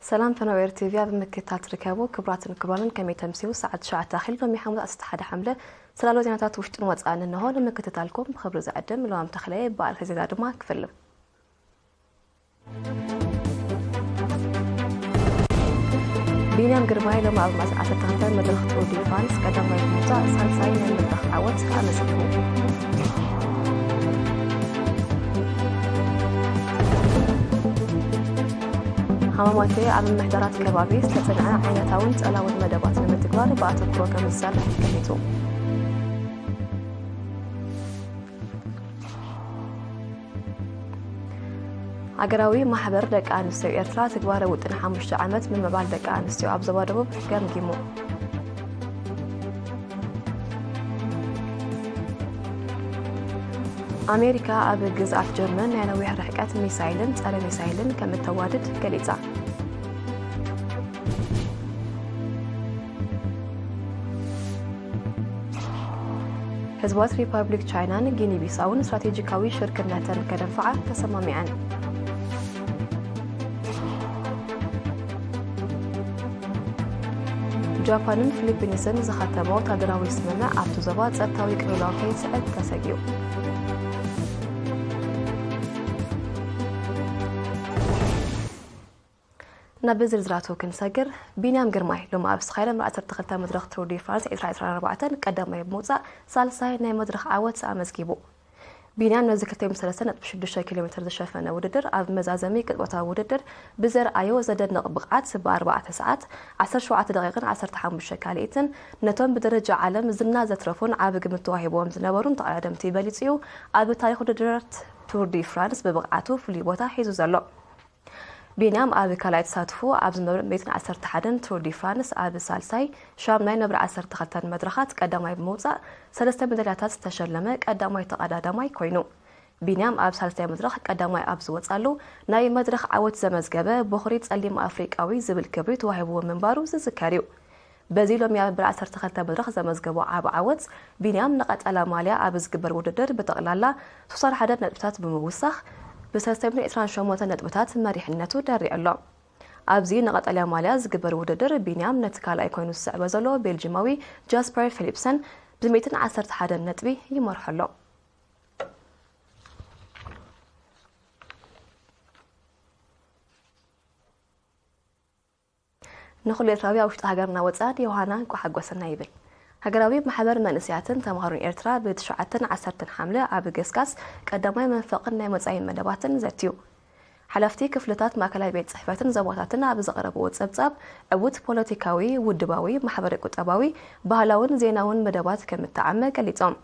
ሰላም ፈነወ ኤር ቲቪ ኣብ ምክትታል ትርከቡ ክቡራትን ክቡራንን፣ ከመይ ተምስዩ? ሰዓት ትሽዓተ ኣኺሉ ሎሚ ሓሙስ ዓሰርተ ሓደ ሓምለ። ስላሎ ዜናታት ውሽጥን ወጻእን እንሆ ንምክትታልኩም ብኽብሪ ዝዕድም ለዋም ተኽለየ። ብኣርእስተ ዜና ድማ ክፍልም። ቢንያም ግርማይ ሎሚ ኣብ መዓልቲ ዓሰርተ ክልተ መድረኽ ቱር ዲ ፍራንስ ቀዳማይ ብምውጻእ ሳልሳይ ናይ መድረኽ ዓወት ኣመዝጊቡ። ሃማማቴ ኣብ ምምሕዳራት ከባቢ ዝተጸንዐ ዓይነታውን ጸላውን መደባት ንምትግባር ብኣተኩሮ ከም ዝሰርሕ ገሊጹ። ሃገራዊ ማሕበር ደቂ ኣንስትዮ ኤርትራ ትግባረ ውጥን ሓሙሽተ ዓመት ምምዕባል ደቂ ኣንስትዮ ኣብ ዞባ ደቡብ ገምጊሙ። ኣሜሪካ ኣብ ግዝኣት ጀርመን ናይ ነዊሕ ርሕቀት ሚሳይልን ጸረ ሚሳይልን ከም እተዋድድ ገሊጻ። ህዝባት ሪፓብሊክ ቻይናን ጊኒ ቢሳውን ስትራቴጂካዊ ሽርክነተን ከደንፍዓ ተሰማሚዐን። ጃፓንን ፊሊፒንስን ዝኸተመ ወታደራዊ ስምምዕ ኣብቲ ዞባ ጸጥታዊ ቅልውላው ከይስዕብ ተሰጊኡ። ናብ ዝርዝራቱ ክንሰግር፣ ቢንያም ግርማይ ሎሚ ኣብ ዝተኻየደ ምርኢት ዓሰርተ ክልተ መድረኽ ቱር ዲ ፍራንስ ዕስራ ዕስራን ኣርባዕተን ቀዳማይ ብምውጻእ ሳልሳይ ናይ መድረኽ ዓወት ኣመዝጊቡ። ቢንያም ነዚ ክልተ ሚእትን ሰለስተ ነጥቢ ሽዱሽተ ኪሎ ሜትር ዝሸፈነ ውድድር ኣብ መዛዘሚ ቅጽበታዊ ውድድር ብዘርኣዮ ዘደንቕ ብቕዓት ብኣርባዕተ ሰዓት፣ ዓሰርተ ሸውዓተ ደቂቕን ዓሰርተ ሓሙሽተ ካልኢትን ነቶም ብደረጃ ዓለም ዝና ዘትረፉን ዓቢ ግምት ተዋሂብዎም ዝነበሩን ተቐዳደምቲ በሊጹ እዩ ኣብ ታሪኽ ውድድራት ቱር ዲ ፍራንስ ብብቕዓቱ ፍሉይ ቦታ ሒዙ ዘሎ። ቢንያም ኣብ ካልኣይ ተሳትፎ ኣብ ዝነበረ ሚእትን ዓሰርተ ሓደን ቱር ዲ ፍራንስ ኣብ ሳልሳይ፣ ሻምናይ ነብሪ ዓሰርተ ክልተን መድረኻት ቀዳማይ ብምውጻእ ሰለስተ ሜዳልያታት ዝተሸለመ ቀዳማይ ተቐዳዳማይ ኮይኑ። ቢንያም ኣብ ሳልሳይ መድረኽ ቀዳማይ ኣብ ዝወጻሉ ናይ መድረኽ ዓወት ዘመዝገበ ቦኽሪ ጸሊም ኣፍሪቃዊ ዝብል ክብሪ ተዋሂብዎ ምንባሩ ዝዝከር እዩ። በዚ ሎሚ ኣብ ብር ዓሰርተ ክልተ መድረኽ ዘመዝገቦ ዓቢ ዓወት፣ ቢንያም ንቐጸላ ማልያ ኣብ ዝግበር ውድድር ብጠቕላላ ሱሳን ሓደ ነጥብታት ብምውሳኽ፣ ብሰለስተ ሚእትን ዕስራን ሸሞንተን ነጥብታት መሪሕነቱ ደሪዑ ኣሎ። ኣብዚ ንቐጠልያ ማልያ ዝግበር ውድድር፣ ቢንያም ነቲ ካልኣይ ኮይኑ ዝስዕቦ ዘሎ ቤልጂማዊ ጃስፐር ፊሊፕሰን ብሚእትን ዓሰርተ ሓደን ነጥቢ ይመርሖ ኣሎ። ንኹሉ ኤርትራዊ ኣብ ውሽጢ ሃገርና ወጻእን ዮሃና እንኳዕ ሓጎሰና ይብል። ሃገራዊ ማሕበር መንእሰያትን ተምሃሮን ኤርትራ ብትሽዓተን ዓሰርተን ሓምለ ኣብ ገስጋስ ቀዳማይ መንፈቕን ናይ መጻኢ መደባትን ዘትዩ። ሓለፍቲ ክፍልታት ማእከላይ ቤት ጽሕፈትን ዞባታትን ኣብ ዘቕረብዎ ጸብጻብ፣ ዕዉት ፖለቲካዊ፣ ውድባዊ፣ ማሕበረ ቁጠባዊ፣ ባህላውን ዜናውን መደባት ከም እተዓመ ገሊጾም።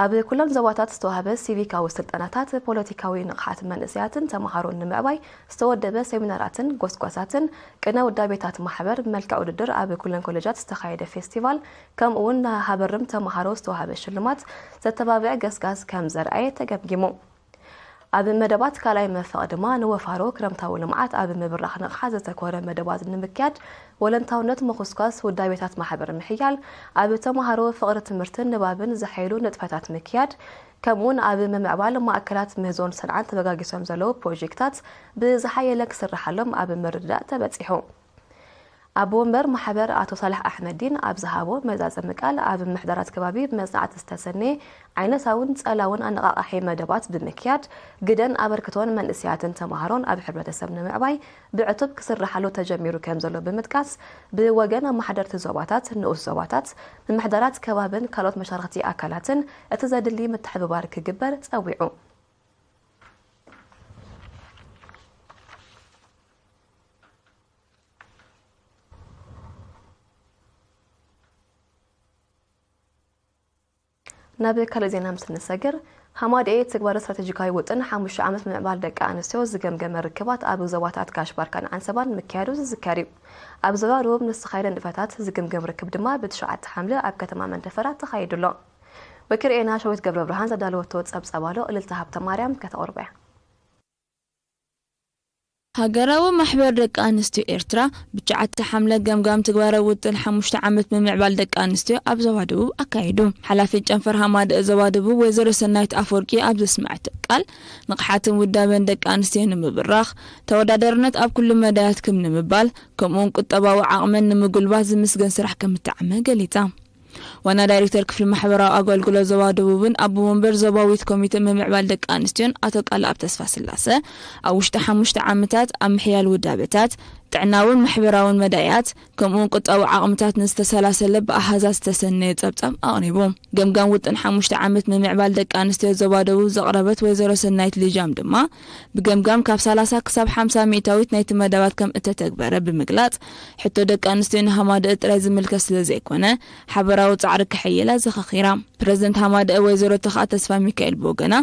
ኣብ ኩለን ዞባታት ዝተዋህበ ሲቪካዊ ስልጠናታት፣ ፖለቲካዊ ንቕሓት መንእሰያትን ተምሃሮን ንምዕባይ ዝተወደበ ሴሚናራትን ጎስጓሳትን፣ ቅነ ውዳቤታት ማሕበር፣ መልክዕ ውድድር፣ ኣብ ኩለን ኮሌጃት ዝተኻየደ ፌስቲቫል፣ ከምኡውን ንሃበርም ተምሃሮ ዝተዋህበ ሽልማት ዘተባብዕ ገስጋስ ከም ዘርኣየ ተገምጊሙ። ኣብ መደባት ካልኣይ መፈቕ ድማ ንወፋሮ ክረምታዊ ልምዓት ኣብ ምብራኽ ንቕሓት ዘተኮረ መደባት ንምክያድ፣ ወለንታውነት ምኹስኳስ፣ ውዳቤታት ማሕበር ምሕያል፣ ኣብ ተምሃሮ ፍቕሪ ትምህርትን ንባብን ዘሐይሉ ንጥፈታት ምክያድ፣ ከምኡውን ኣብ ምምዕባል ማእከላት ምህዞን ሰንዓን ተበጋጊሶም ዘለዉ ፕሮጀክታት ብዝሓየለ ክስርሓሎም ኣብ ምርድዳእ ተበጺሑ። ኣቦ ወንበር ማሕበር ኣቶ ሳልሕ ኣሕመዲን ኣብ ዝሃቦ መዛዘሚ ቃል፣ ኣብ ምምሕዳራት ከባቢ ብመጽናዕቲ ዝተሰነየ ዓይነታውን ጸላውን ኣነቓቓሒ መደባት ብምክያድ፣ ግደን ኣበርክቶን መንእሰያትን ተምሃሮን ኣብ ሕብረተሰብ ንምዕባይ ብዕቱብ ክስርሓሉ ተጀሚሩ ከም ዘሎ ብምጥቃስ፣ ብወገን ኣመሓደርቲ ዞባታት፣ ንኡስ ዞባታት፣ ምምሕዳራት ከባብን ካልኦት መሻርኽቲ ኣካላትን እቲ ዘድሊ ምትሕብባር ክግበር ጸዊዑ። ናብ ካልእ ዜና ምስ እንሰግር፣ ሃማደኤ ትግባረ ስትራቴጂካዊ ውጥን ሓሙሽተ ዓመት ምምዕባል ደቂ ኣንስትዮ ዝገምገመ ርክባት ኣብ ዞባታት ጋሽ ባርካን ዓንሰባን ምክያዱ ዝዝከር እዩ። ኣብ ዞባ ደቡብ ንዝተኻየደ ንጥፈታት ዝግምገም ርክብ ድማ ብትሽዓተ ሓምለ ኣብ ከተማ መንደፈራ ተኻይዱ ኣሎ። ወኪል ሬና ሸዊት ገብረ ብርሃን ዘዳለወቶ ጸብጻብ ኣሎ፣ እልልታ ሃብተ ማርያም ከተቕርቦ እያ። ሃገራዊ ማሕበር ደቂ ኣንስትዮ ኤርትራ ብትሽዓተ ሓምለ ገምጋም ትግባራዊ ውጥን ሓሙሽተ ዓመት ምምዕባል ደቂ ኣንስትዮ ኣብ ዞባ ደቡብ ኣካይዱ። ሓላፊት ጨንፈር ሃማደእ ዞባ ደቡብ ወይዘሮ ሰናይት ኣፈወርቂ ኣብ ዘስምዐቶ ቃል፣ ንቕሓትን ውዳበን ደቂ ኣንስትዮ ንምብራኽ፣ ተወዳዳርነት ኣብ ኩሉ መዳያት ክም ንምባል፣ ከምኡውን ቁጠባዊ ዓቕመን ንምጉልባት ዝምስገን ስራሕ ከም እተዓመ ገሊጻ። ዋና ዳይሬክተር ክፍሊ ማሕበራዊ ኣገልግሎት ዞባ ደቡብን ኣቦ ወንበር ዞባዊት ኮሚተ ምምዕባል ደቂ ኣንስትዮን ኣቶ ቃልኣብ ተስፋ ስላሰ፣ ኣብ ውሽጢ ሓሙሽተ ዓመታት ኣብ ምሕያል ውዳበታት፣ ጥዕናውን ማሕበራውን መዳያት፣ ከምኡውን ቁጠባዊ ዓቕምታት ንዝተሰላሰለ ብኣሃዛት ዝተሰነየ ጸብጻብ ኣቕሪቡ። ገምጋም ውጥን ሓሙሽተ ዓመት ምምዕባል ደቂ ኣንስትዮ ዞባ ደቡብ ዘቕረበት ወይዘሮ ሰናይት ሊጃም ድማ፣ ብገምጋም ካብ ሰላሳ ክሳብ ሓምሳ ሚእታዊት ናይቲ መደባት ከም እተተግበረ ብምግላጽ፣ ሕቶ ደቂ ኣንስትዮ ንሃማደእ ጥራይ ዝምልከት ስለ ዘይኮነ፣ ሓበራዊ ጻዕሪ ክሕይል ኣዘኻኺራ። ፕረዚደንት ሃማደእ ወይዘሮ ተኽኣ ተስፋ ሚካኤል ብወገና፣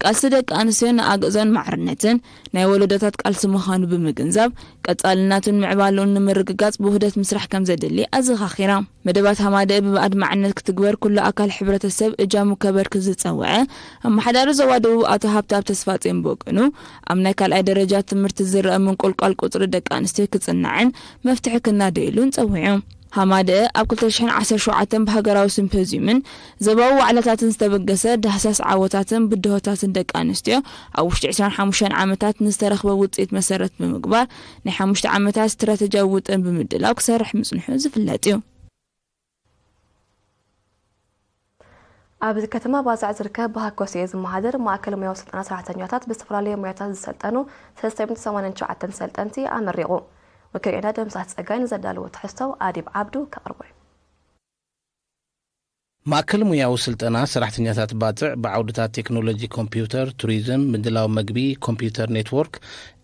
ቃልሲ ደቂ ኣንስትዮ ንኣግእዞን ማዕርነትን ናይ ወለዶታት ቃልሲ ምዃኑ ብምግንዛብ፣ ቀጻልነቱን ምዕባለኡን ንምርግጋጽ ብውህደት ምስራሕ ከም ዘድሊ ኣዘኻኺራ። መደባት ሃማደእ ብኣድማዕነት ክትግበር ኩሉ ኣካል ሕብረተሰብ እጃሙ ከበርክት ዝጸውዐ ኣመሓዳሪ ዞባ ደቡብ ኣቶ ሃብተኣብ ተስፋጽዮን ብወገኑ፣ ኣብ ናይ ካልኣይ ደረጃ ትምህርቲ ዝረአ ምንቁልቋል ቁጽሪ ደቂ ኣንስትዮ ክጽናዕን መፍትሒ ክናደየሉን ጸዊዑ። ሃማደእ ኣብ ክልተ ሽሕን ዓሰርተ ሸውዓተን ብሃገራዊ ሲምፖዝዩምን ዞባዊ ዋዕላታትን ዝተበገሰ ዳህሳስ ዓወታትን ብድሆታትን ደቂ ኣንስትዮ ኣብ ውሽጢ ዕስራን ሓሙሽተን ዓመታት ንዝተረኽበ ውጽኢት መሰረት ብምግባር ናይ ሓሙሽተ ዓመታት ስትራተጂያዊ ውጥን ብምድላው ክሰርሕ ምጽንሑ ዝፍለጥ እዩ። ኣብ ከተማ ባጽዕ ዝርከብ ብሃኮስኤ ዝመሃደር ማእከል ሞያዊ ስልጠና ሰራሕተኛታት ብዝተፈላለየ ሞያታት ዝሰልጠኑ ሰለስተ ሚእትን ሰማንያን ትሽዓተን ሰልጠንቲ ኣመሪቑ። ወኪልና ደምሳስ ጸጋይ ንዘዳለዎ ትሕዝቶ ኣዲብ ዓብዱ ከቕርቦ እዩ። ማእከል ሞያዊ ስልጠና ሰራሕተኛታት ባጽዕ ብዓውድታት ቴክኖሎጂ ኮምፒውተር፣ ቱሪዝም፣ ምድላው መግቢ፣ ኮምፒውተር ኔትወርክ፣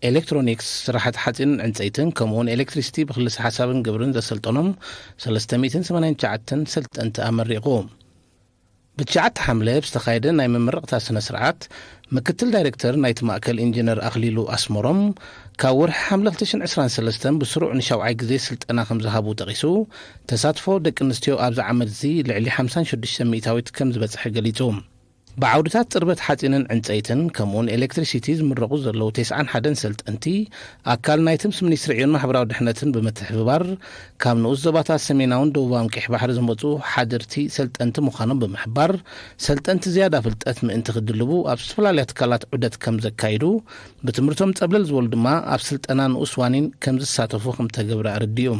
ኤሌክትሮኒክስ፣ ስራሓት ሓጺንን ዕንጸይትን፣ ከምኡውን ኤሌክትሪሲቲ ብክልሰ ሓሳብን ግብርን ዘሰልጠኖም ሰለስተ ሚእትን ሰማንያን ትሽዓተን ሰልጠንቲ ኣመሪቑ። ብትሽዓተ ሓምለ ብዝተኻየደ ናይ መመረቕታ ስነ ስርዓት፣ ምክትል ዳይሬክተር ናይቲ ማእከል ኢንጂነር ኣኽሊሉ ኣስመሮም፣ ካብ ወርሒ ሓምለ ክልተ ሽሕን ዕስራን ሰለስተን ብስሩዕ ንሻውዓይ ግዜ ስልጠና ከም ዝሃቡ ጠቒሱ፣ ተሳትፎ ደቂ ኣንስትዮ ኣብዚ ዓመት እዚ ልዕሊ ሓምሳን ሽዱሽተ ሚእታዊት ከም ዝበጽሐ ገሊጹ። ብዓውድታት ጽርበት ሓጺንን ዕንጸይትን፣ ከምኡውን ኤሌክትሪሲቲ ዝምረቑ ዘለዉ ተስዓን ሓደን ሰልጠንቲ፣ ኣካል ናይቲ ምስ ሚኒስትሪ ዕዮን ማሕበራዊ ድሕነትን ብምትሕብባር፣ ካብ ንኡስ ዞባታት ሰሜናውን ደቡባውን ቀይሕ ባሕሪ ዝመጹ ሓደርቲ ሰልጠንቲ ምዃኖም ብምሕባር፣ ሰልጠንቲ ዝያዳ ፍልጠት ምእንቲ ክድልቡ ኣብ ዝተፈላለያ ትካላት ዑደት ከም ዘካይዱ፣ ብትምህርቶም ጸብለል ዝበሉ ድማ ኣብ ስልጠና ንኡስ ዋኒን ከም ዝሳተፉ ከም ተገብረ ኣረዲኡ።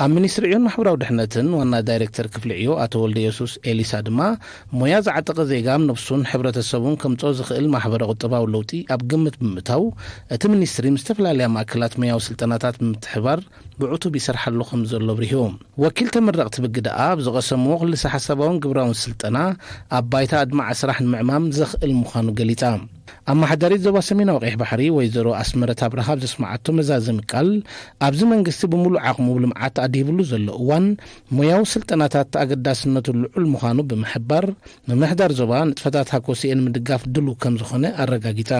ኣብ ሚኒስትሪ ዕዮን ማሕበራዊ ድሕነትን ዋና ዳይሬክተር ክፍሊ ዕዮ ኣቶ ወልደ የሱስ ኤሊሳ ድማ፣ ሞያ ዝዓጠቐ ዜጋ ኣብ ነብሱን ሕብረተሰቡን ከምጽኦ ዝኽእል ማሕበረ ቁጠባዊ ለውጢ ኣብ ግምት ብምእታው፣ እቲ ሚኒስትሪ ምስ ዝተፈላለያ ማእከላት ሞያዊ ስልጠናታት ብምትሕባር ብዕቱብ ይሰርሓሉ ከም ዘሎ ኣብሪሁ። ወኪል ተመረቕቲ ብግደኣ፣ ኣብ ዝቐሰምዎ ክልሰ ሓሳባውን ግብራውን ስልጠና ኣብ ባይታ ኣድማዒ ስራሕ ንምዕማም ዘኽእል ምዃኑ ገሊጻ። ኣመሓዳሪት ዞባ ሰሜናዊ ቀይሕ ባሕሪ ወይዘሮ ኣስመረት ኣብርሃ ኣብ ዘስመዓቶ መዛዘሚ ቃል፣ ኣብዚ መንግስቲ ብምሉእ ዓቕሙ ልምዓት ኣድሂብሉ ዘሎ እዋን፣ ሞያዊ ስልጠናታት ኣገዳስነቱ ልዑል ምዃኑ ብምሕባር፣ ምምሕዳር ዞባ ንጥፈታት ሃኮስኤ ንምድጋፍ ድሉው ከም ዝኾነ ኣረጋጊጻ።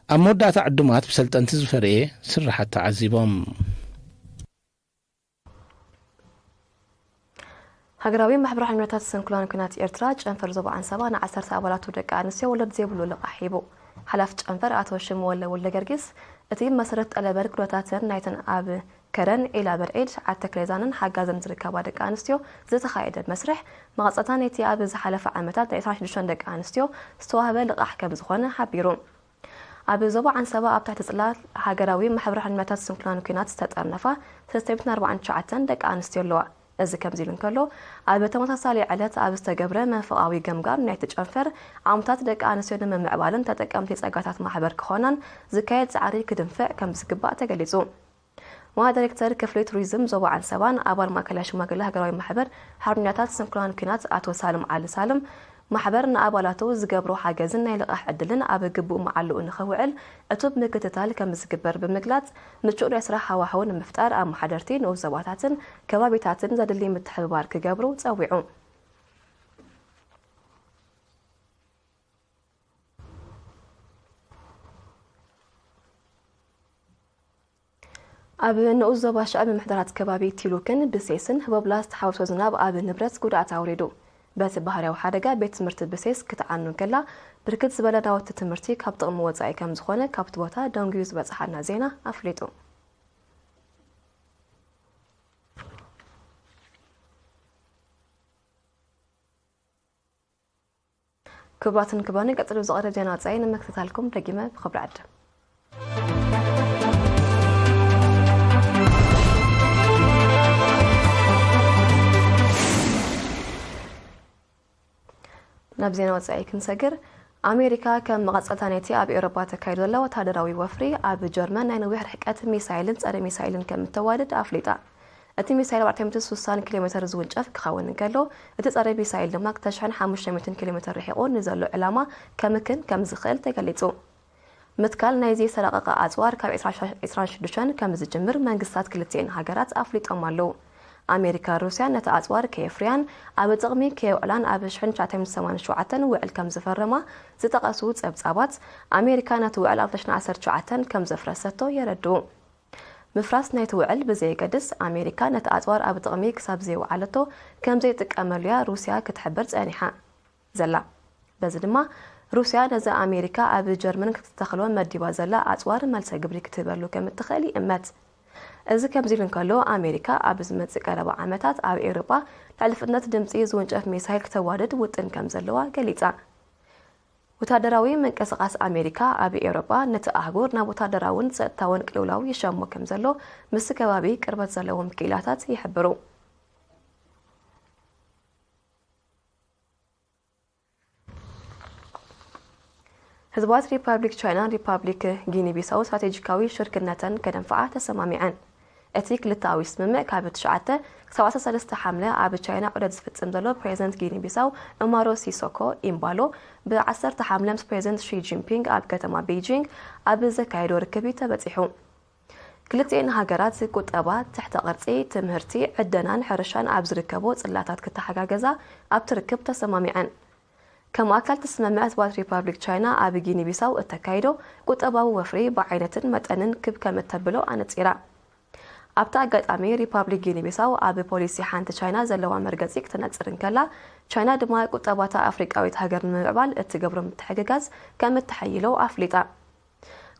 ኣብ መወዳእታ ዕዱማት ብሰልጠንቲ ዝፈረየ ስራሓት ተዓዚቦም። ሃገራዊ ማሕበራዊ ሓድነታት ስንኩላን ኲናት ኤርትራ ጨንፈር ዞባ ዓንሰባ ንዓሰርተ ኣባላቱ ደቂ ኣንስትዮ ወለድ ዘይብሉ ልቓሕ ሂቡ። ሓላፊ ጨንፈር ኣቶ ሽመወለ ወልደገርጊስ፣ እቲ መሰረት ጠለበን ክእለታተን ናይተን ኣብ ከረን፣ ዒላ በርዒድ፣ ዓዲ ተክሌዛንን ሓጋዝን ዝርከባ ደቂ ኣንስትዮ ዝተኻየደ መስርሕ መቐጸልታ ናይቲ ኣብ ዝሓለፈ ዓመታት ናይ ዕስራን ሽዱሽተን ደቂ ኣንስትዮ ዝተዋህበ ልቓሕ ከም ዝኾነ ሓቢሩ። ኣብ ዞባ ዓንሰባ ኣብ ትሕቲ ጽላል ሃገራዊ ማሕበራዊ ሓድነታት ስንኩላን ኲናት ዝተጠርነፋ ሰለስተ ሚእትን ኣርባዓን ትሽዓተን ደቂ ኣንስትዮ ኣለዋ። እዚ ከምዚ ኢሉ እንከሎ፣ ኣብ ተመሳሳሊ ዕለት ኣብ ዝተገብረ መንፈቓዊ ገምጋም ናይቲ ጨንፈር፣ ዓቕምታት ደቂ ኣንስትዮ ንምምዕባልን ተጠቀምቲ ጸጋታት ማሕበር ክኾናን ዝካየድ ጻዕሪ ክድንፍዕ ከም ዝግባእ ተገሊጹ። ዋና ዳይሬክተር ክፍሊ ቱሪዝም ዞባ ዓንሰባን ኣባል ማእከላይ ሽማግለ ሃገራዊ ማሕበር ሓርበኛታት ስንኩላን ኲናት ኣቶ ሳልም ዓሊ ሳልም፣ ማሕበር ንኣባላቱ ዝገብሮ ሓገዝን ናይ ልቓሕ ዕድልን ኣብ ግቡእ መዓልኡ ንኸውዕል ዕቱብ ምክትታል ከም ዝግበር ብምግላጽ፣ ምቹእ ናይ ስራሕ ሃዋህው ንምፍጣር ኣመሓደርቲ ንኡስ ዞባታትን ከባቢታትን ዘድሊ ምትሕብባር ክገብሩ ጸዊዑ። ኣብ ንኡስ ዞባ ሽዕብ ምምሕዳራት ከባቢ ቲሉክን ብሴስን ህቦብላ ዝተሓወሶ ዝናብ ኣብ ንብረት ጉድኣት ኣውሪዱ። በቲ ባህርያዊ ሓደጋ ቤት ትምህርቲ ብሴስ ክትዓኑ እንከላ፣ ብርክት ዝበለ ናውቲ ትምህርቲ ካብ ጥቕሚ ወጻኢ ከም ዝኾነ ካብቲ ቦታ ደንጉዩ ዝበጽሓና ዜና ኣፍሊጡ። ክቡራትን ክቡራንን፣ ቀጽሎ ዝቐርብ ዜና ወጻኢ ንምክትታልኩም ደጊመ ብኽብሪ ዕድም። ናብ ዜና ወጻኢ ክንሰግር፣ ኣሜሪካ ከም መቐጸልታ ነቲ ኣብ ኤውሮጳ ተካይዶ ዘሎ ወታደራዊ ወፍሪ፣ ኣብ ጀርመን ናይ ነዊሕ ርሕቀት ሚሳይልን ጸረ ሚሳይልን ከም እተዋድድ ኣፍሊጣ። እቲ ሚሳይል ኣርባዕተ ሚእቲ ስሳን ኪሎ ሜተር ዝውንጨፍ ክኸውን እንከሎ፣ እቲ ጸረ ሚሳይል ድማ ክልተ ሽሕን ሓሙሽተ ሚእትን ኪሎ ሜተር ርሒቑ ንዘሎ ዕላማ ከምክን ከም ዝኽእል ተገሊጹ። ምትካል ናይዚ ዝተራቐቐ ኣጽዋር ካብ ዕስራን ሽዱሽተን ከም ዝጅምር መንግስታት ክልቲኤን ሃገራት ኣፍሊጦም ኣለዉ። ኣሜሪካን ሩስያን ነቲ ኣጽዋር ከየፍርያን ኣብ ጥቕሚ ከየውዕላን ኣብ ሽሕን ትሽዓተ ሚእትን ሰማንያን ሸውዓተን ውዕል ከም ዝፈረማ ዝጠቐሱ ጸብጻባት፣ ኣሜሪካ ነቲ ውዕል ኣብ ክልተ ሽሕን ዓሰርተ ትሽዓተን ከም ዘፍረሰቶ የረድኡ። ምፍራስ ናይቲ ውዕል ብዘየገድስ፣ ኣሜሪካ ነቲ ኣጽዋር ኣብ ጥቕሚ ክሳብ ዘየውዓለቶ ከም ዘይጥቀመሉ'ያ ሩስያ ክትሕብር ጸኒሓ ዘላ። በዚ ድማ፣ ሩስያ ነዚ ኣሜሪካ ኣብ ጀርመን ክትተኽሎ መዲባ ዘላ ኣጽዋር መልሰ ግብሪ ክትህበሉ ከም እትኽእል ይእመት። እዚ ከምዚ ኢሉ እንከሎ፣ ኣሜሪካ ኣብ ዝመጽእ ቀረባ ዓመታት ኣብ ኤውሮጳ ልዕሊ ፍጥነት ድምጺ ዝውንጨፍ ሚሳይል ክተዋድድ ውጥን ከም ዘለዋ ገሊጻ። ወታደራዊ ምንቅስቓስ ኣሜሪካ ኣብ ኤውሮጳ ነቲ ኣህጉር ናብ ወታደራውን ጸጥታውን ቅልውላው ይሸሞ ከም ዘሎ ምስቲ ከባቢ ቅርበት ዘለዎም ክኢላታት ይሕብሩ። ህዝባት ሪፓብሊክ ቻይናን ሪፓብሊክ ጊኒ ቢሳው ስትራቴጂካዊ ሽርክነተን ከደንፍዓ ተሰማሚዐን። እቲ ክልተኣዊ ስምምዕ ካብ ትሽዓተ ክሳብ ዓሰርተ ሰለስተ ሓምለ ኣብ ቻይና ዑደት ዝፍጽም ዘሎ ፕሬዚደንት ጊኒ ቢሳው ዑማሮ ሲሶኮ ኢምባሎ፣ ብ ዓሰርተ ሓምለ ምስ ፕሬዚደንት ሺ ጂንፒንግ ኣብ ከተማ ቤጂንግ ኣብ ዘካየዶ ርክብ እዩ ተበጺሑ። ክልቲኤን ሃገራት ቁጠባ፣ ትሕተ ቅርጺ፣ ትምህርቲ፣ ዕደናን ሕርሻን ኣብ ዝርከቦ ጽላታት ክተሓጋገዛ ኣብቲ ርክብ ተሰማሚዐን። ከም ኣካል እቲ ስምምዕ፣ ህዝባት ሪፓብሊክ ቻይና ኣብ ጊኒ ቢሳው እተካይዶ ቁጠባዊ ወፍሪ ብዓይነትን መጠንን ክብ ከም እተብሎ ኣነጺራ። ኣብቲ ኣጋጣሚ፣ ሪፓብሊክ ጊኒ ቢሳው ኣብ ፖሊሲ ሓንቲ ቻይና ዘለዋ መርገጺ ክተነጽር እንከላ፣ ቻይና ድማ ቁጠባታ ኣፍሪቃዊት ሃገር ንምምዕባል እትገብሮ ምትሕግጋዝ ከም እተሐይሎ ኣፍሊጣ።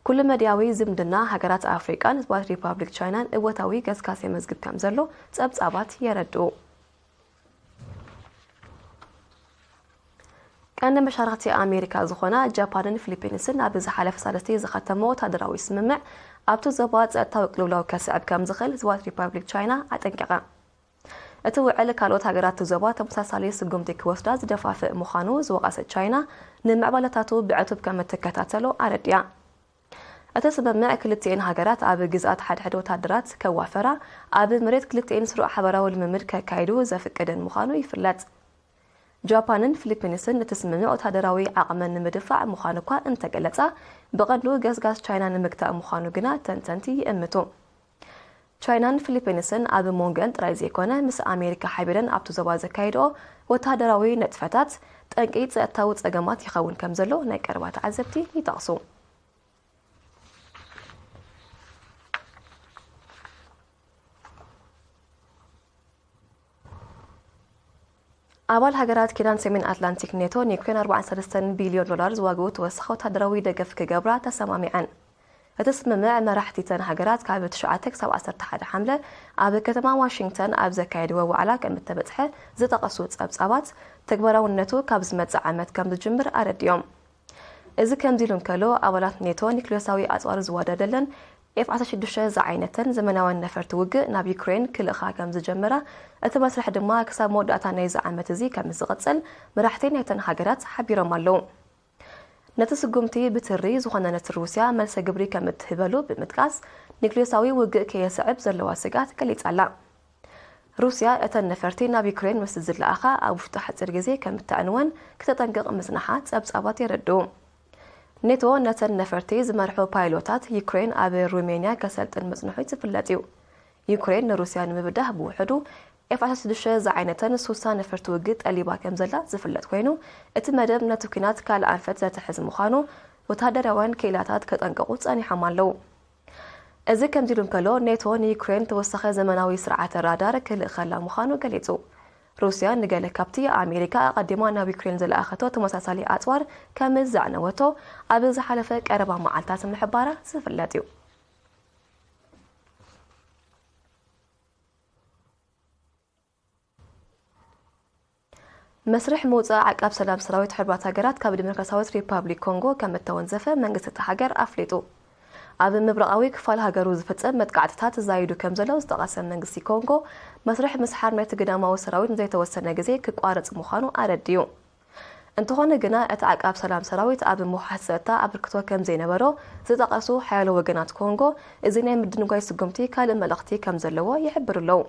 ኩሉ መድያዊ ዝምድና ሃገራት ኣፍሪቃን ህዝባት ሪፓብሊክ ቻይናን እወታዊ ገስጋስ የመዝግብ ከም ዘሎ ጸብጻባት የረድኡ። ቀንዲ መሻርኽቲ ኣሜሪካ ዝኾና ጃፓንን ፊሊፒንስን ኣብ ዝሓለፈ ሳልስቲ ዝኸተሞ ወታደራዊ ስምምዕ ኣብቲ ዞባ ጸጥታዊ ቅልውላው ከስዕብ ከም ዝኽእል ህዝባት ሪፓብሊክ ቻይና ኣጠንቀቐ። እቲ ውዕል ካልኦት ሃገራት እቲ ዞባ ተመሳሳሊ ስጉምቲ ክወስዳ ዝደፋፍእ ምዃኑ ዝወቐሰት ቻይና፣ ንምዕባለታቱ ብዕቱብ ከም እትከታተሎ ኣረዲኣ። እቲ ስምምዕ ክልቲኤን ሃገራት ኣብ ግዝኣት ሓድሕድ ወታደራት ከዋፈራ፣ ኣብ መሬት ክልቲኤን ስሩዕ ሓበራዊ ልምምድ ከካይዱ ዘፍቅድን ምዃኑ ይፍለጥ። ጃፓንን ፊሊፒንስን እቲ ስምምዕ ወታደራዊ ዓቕመን ንምድፋዕ ምዃኑ እኳ እንተገለጻ፣ ብቐንዱ ገስጋስ ቻይና ንምግታእ ምዃኑ ግና ተንተንቲ ይእምቱ። ቻይናን ፊሊፒንስን ኣብ መንጎአን ጥራይ ዘይኮነ፣ ምስ ኣሜሪካ ሓቢረን ኣብቲ ዞባ ዘካይድኦ ወታደራዊ ንጥፈታት፣ ጠንቂ ጸጥታዊ ጸገማት ይኸውን ከም ዘሎ ናይ ቀረባ ተዓዘብቲ ይጠቕሱ። ኣባል ሃገራት ኪዳን ሰሜን ኣትላንቲክ ኔቶ፣ ንዩክሬን ኣርባዓን ሰለስተን ቢልዮን ዶላር ዝዋግኡ ተወሳኺ ወታደራዊ ደገፍ ክገብራ ተሰማሚዐን። እቲ ስምምዕ፣ መራሕቲ እተን ሃገራት ካብ ትሽዓተ ክሳብ ዓሰርተ ሓደ ሓምለ ኣብ ከተማ ዋሽንግተን ኣብ ዘካየድዎ ዋዕላ ከም እተበጽሐ ዝጠቐሱ ጸብጻባት፣ ተግባራውነቱ ካብ ዝመጽእ ዓመት ከም ዝጅምር ኣረዲኦም። እዚ ከምዚ ኢሉ እንከሎ፣ ኣባላት ኔቶ ኒክሌሳዊ ኣጽዋር ዝዋደደለን ኤፍ ዓሰርተ ሽዱሽተ ዝዓይነተን ዘመናውያን ነፈርቲ ውግእ ናብ ዩክሬን ክልእኻ ከም ዝጀመራ፣ እቲ መስርሕ ድማ ክሳብ መወዳእታ ናይዚ ዓመት እዚ ከም ዝቕጽል መራሕቲ ናይተን ሃገራት ሓቢሮም ኣለዉ። ነቲ ስጉምቲ ብትሪ ዝኾነነት ሩስያ መልሰ ግብሪ ከም እትህበሉ ብምጥቃስ፣ ኒክሌሳዊ ውግእ ከየስዕብ ዘለዋ ስግኣት ገሊጻ ኣላ። ሩስያ እተን ነፈርቲ ናብ ዩክሬን ምስ ዝለኣኻ ኣብ ውሽጢ ሓጺር ግዜ ከም እተዕንወን ክተጠንቅቕ ምጽንሓ ጸብጻባት የረድኡ። ኔቶ ነተን ነፈርቲ ዝመርሑ ፓይሎታት ዩክሬን ኣብ ሩሜንያ ከሰልጥን ምጽንሑ ዝፍለጥ እዩ። ዩክሬን ንሩስያ ንምብዳህ ብውሕዱ ኤፍ ዓሰርተ ሽዱሽተ ዝዓይነተን ሱሳ ነፈርቲ ውግእ ጠሊባ ከም ዘላ ዝፍለጥ ኮይኑ፣ እቲ መደብ ነቲ ኲናት ካልእ ኣንፈት ዘትሕዝ ምዃኑ ወተሃደራውያን ክኢላታት ከጠንቅቑ ጸኒሖም ኣለዉ። እዚ ከምዚ ኢሉ እንከሎ፣ ኔቶ ንዩክሬን ተወሳኺ ዘመናዊ ስርዓተ ራዳር ክልእኸላ ምዃኑ ገሊጹ። ሩስያ ንገለ ካብቲ ኣሜሪካ ኣቐዲማ ናብ ዩክሬን ዝለኣኸቶ ተመሳሳሊ ኣጽዋር ከም ዘዕነወቶ ኣብ ዝሓለፈ ቀረባ መዓልታት ምሕባራ ዝፍለጥ እዩ። መስርሕ ምውጻእ ዓቃብ ሰላም ሰራዊት ሕቡራት ሃገራት ካብ ዲሞክራሲያዊት ሪፓብሊክ ኮንጎ ከም እተወንዘፈ መንግስቲ እታ ሃገር ኣፍሊጡ። ኣብ ምብራቓዊ ክፋል ሃገሩ ዝፍጸም መጥቃዕትታት ዛይዱ ከም ዘሎ ዝጠቐሰ መንግስቲ ኮንጎ፣ መስርሕ ምስሓር ናይቲ ግዳማዊ ሰራዊት ንዘይተወሰነ ግዜ ክቋረጽ ምዃኑ ኣረዲኡ። እንተኾነ ግና፣ እቲ ዓቃብ ሰላም ሰራዊት ኣብ ምውሓስ ጸጥታ ኣበርክቶ ከም ዘይነበሮ ዝጠቐሱ ሓያሎ ወገናት ኮንጎ፣ እዚ ናይ ምድንጓይ ስጉምቲ ካልእ መልእኽቲ ከም ዘለዎ ይሕብሩ ኣለዉ።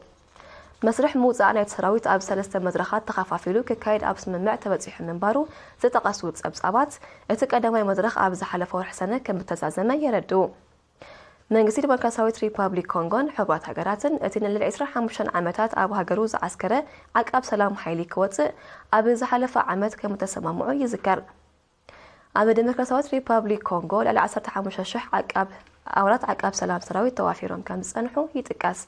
መስርሕ ምውጻእ ናይቲ ሰራዊት ኣብ ሰለስተ መድረኻት ተኸፋፊሉ ክካየድ ኣብ ስምምዕ ተበጺሑ ምንባሩ ዝጠቐሱ ጸብጻባት፣ እቲ ቀዳማይ መድረኽ ኣብ ዝሓለፈ ወርሒ ሰነ ከም እተዛዘመ የረድኡ። መንግስቲ ዲሞክራሲያዊት ሪፓብሊክ ኮንጎን ሕቡራት ሃገራትን እቲ ንልዕሊ ዕስራን ሓሙሽተን ዓመታት ኣብ ሃገሩ ዝዓስከረ ዓቃብ ሰላም ሓይሊ ክወጽእ ኣብ ዝሓለፈ ዓመት ከም እተሰማምዑ ይዝከር። ኣብ ዲሞክራሲያዊት ሪፓብሊክ ኮንጎ ልዕሊ ዓሰርተ ሓሙሽተ ሽሕ ዓቃብ ኣባላት ዓቃብ ሰላም ሰራዊት ተዋፊሮም ከም ዝጸንሑ ይጥቀስ።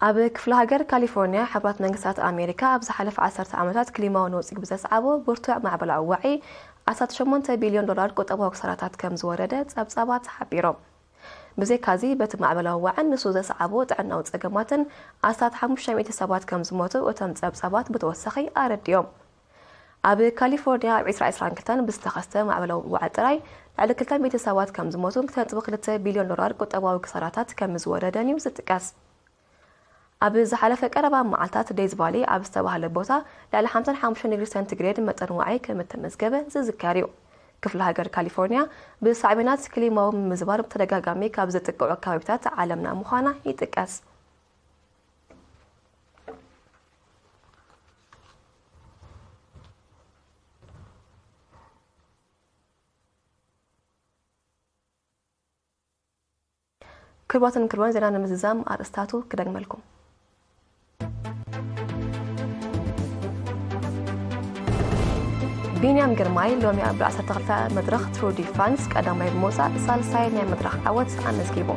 ኣብ ክፍለ ሃገር ካሊፎርኒያ፣ ሕቡራት መንግስታት ኣሜሪካ ኣብ ዝሓለፈ ዓሰርተ ዓመታት ክሊማዊ ነውጺ ብዘስዓቦ ብርቱዕ ማዕበላዊ ዋዒ ኣስታት ሸሞንተ ቢልዮን ዶላር ቁጠባዊ ክሳራታት ከም ዝወረደ ጸብጻባት ሓቢሮም። ብዘይካዚ፣ በቲ ማዕበላዊ ዋዕን ንሱ ዘስዓቦ ጥዕናዊ ጸገማትን ኣስታት ሓሙሽተ ሚእቲ ሰባት ከም ዝሞቱ እቶም ጸብጻባት ብተወሳኺ ኣረዲኦም። ኣብ ካሊፎርኒያ ኣብ ዕስራ ዕስራን ክልተን ብዝተኸስተ ማዕበላዊ ዋዒ ጥራይ ልዕሊ ክልተ ሚእቲ ሰባት ከም ዝሞቱን ክልተ ነጥቢ ክልተ ቢልዮን ዶላር ቁጠባዊ ክሳራታት ከም ዝወረደን እዩ ዝጥቀስ። ኣብ ዝሓለፈ ቀረባ መዓልታት ዴዝ ቫሊ ኣብ ዝተባህለ ቦታ ልዕሊ ሓምሳን ሓሙሽተን ዲግሪ ሴንቲግሬድ መጠን ዋዒ ከም እተመዝገበ ዝዝከር እዩ። ክፍለ ሃገር ካሊፎርኒያ ብሳዕቤናት ክሊማዊ ምምዝባር ብተደጋጋሚ ካብ ዝጥቀዑ ከባቢታት ዓለምና ምዃና ይጥቀስ። ክቡራትን ክቡራን፣ ዜና ንምዝዛም ኣርእስታቱ ክደግመልኩም። ቢንያም ግርማይ ሎሚ ኣብ ዓሰርተ ክልተ መድረኽ ቱር ዲ ፍራንስ ቀዳማይ ብምውጻእ ሳልሳይ ናይ መድረኽ ዓወት ኣመዝጊቡ።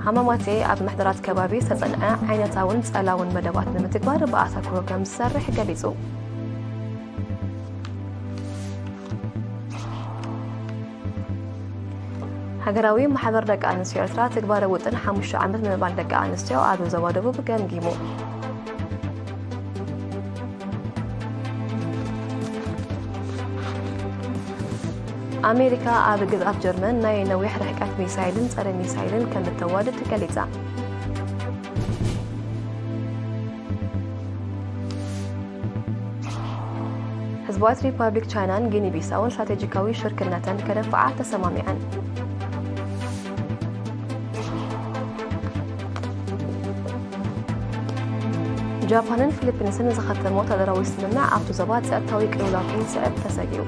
ሃማማቴ ኣብ ምሕደራት ከባቢ ዝተጸንዐ ዓይነታውን ጸላውን መደባት ንምትግባር ብኣተኩሮ ከም ዝሰርሕ ገሊጹ። ሃገራዊ ማሕበር ደቂ ኣንስትዮ ኤርትራ ትግባረ ውጥን ሓሙሽተ ዓመት ምምዕባል ደቂ ኣንስትዮ ኣብ ዞባ ደቡብ ገምጊሙ። ኣሜሪካ ኣብ ግዝኣት ጀርመን ናይ ነዊሕ ርሕቀት ሚሳይልን ጸረ ሚሳይልን ከም እተዋድድ ገሊጻ። ህዝባዊት ሪፓብሊክ ቻይናን ጊኒ ቢሳውን ስትራቴጂካዊ ሽርክነተን ከደፍዓ ተሰማሚዐን። ጃፓንን ፊሊፒንስን ዝኸተሞ ወታደራዊ ስምምዕ ኣብቲ ዞባ ጸጥታዊ ቅልውላው ከይስዕብ ተሰጊኡ።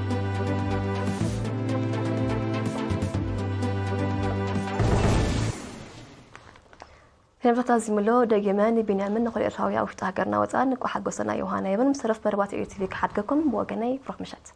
ዜናታት ኣዚሙ ኣሎ። ደጊመ ንቢንያምን ንኹሉ ኤርትራዊ ኣብ ውሽጢ ሃገርና ወጻእን እንቋዕ ሓጎሰና ዮሃና ይብል። ምስ ተረፍ መደባት ኤሪ ቲቪ ክሓድገኩም ብወገነይ ብሩኽ ምሸት።